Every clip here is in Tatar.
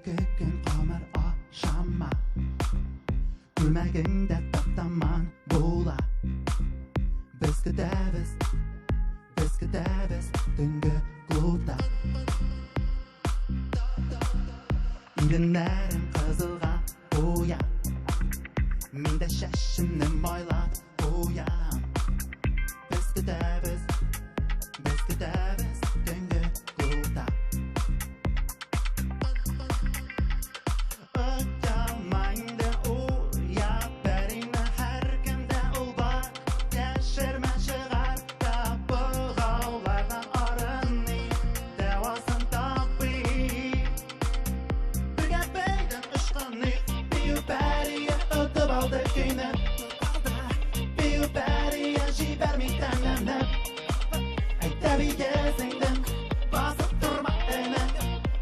Ике көн камыр ашама. Күлмәгең дә таптаман була. Без көтәбез, без көтәбез төнге клубта. Иреннәрең кызылга буя. Мин дә чәчемне майлап куям. Без көтәбез, без көтәбез төнге клубта. Оялма инде, уят пәрине, һәркемдә ул бар. Яшермә, чыгар та богаулардан арыныйк, дәвасын табыйк. Бергә бәйдән ычкыныйк, бию пәрие отып алды көйне. Бию пәрие җибәрми тәнемне. Әйдә бие, басып торма, энем.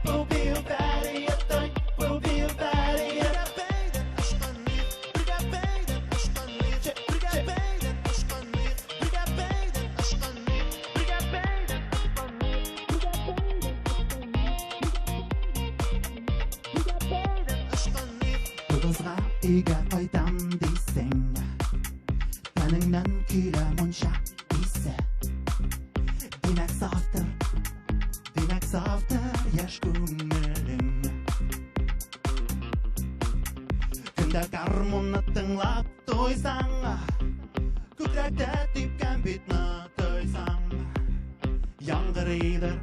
Бу бию пәрие той, бу бию пәрие. Бәйдән ычкыныйк, бергә бәйдән ычкыныйк, бергә бәйдән ычкыныйк, бергә бәйдән ычкыныйк, бергә бәйдән ычкыныйк, бергә бәйдән ычкыныйк. 9-га өйгә кайтам дисең, тәнеңнән килә мунча исе. Димәк, сафтыр, димәк, сафтыр яшь күңелең. Көндә гармунны тыңлап туйсаң, күкрәктә типкән битне тойсаң, яңгырыйдыр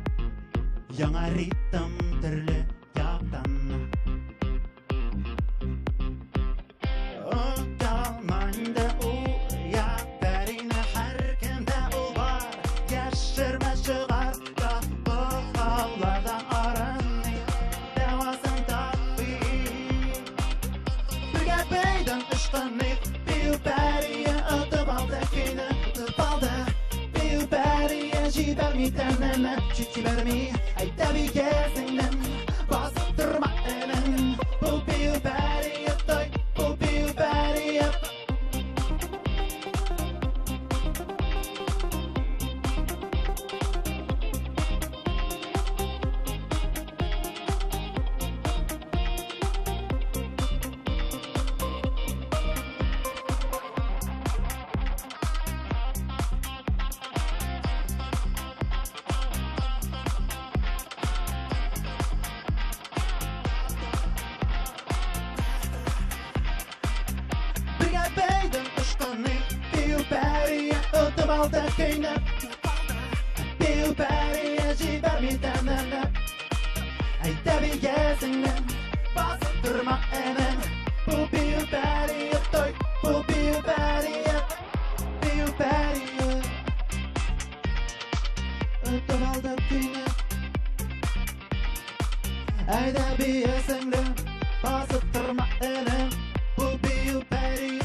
яңа ритм төрле яктан. Оялма инде, уят пәрине, һәркемдә ул бар. Яшермә, чыгар та богаулардан арыныйк, дәвасын табыйк. Бергә бәйдән ычкыныйк, бию пәрие отып алды көйне, отып алды. Бию пәрие җибәрми тәнемне, җибәрми. Әйдә бие, сеңлем, басып торма, энем. Бу бию пәрие той, бу бию пәрие. Бергә бәйдән ычкыныйк, бию пәрие отып алды көйне. Бию пәрие җибәрми тәнемне. Әйдә бие, сеңлем, басып торма, энем. Бу бию пәрие той, бу бию пәрие. Бию пәрие отып алды көйне. Әйдә бие, сеңлем, басып торма, энем. Бу бию пәрие.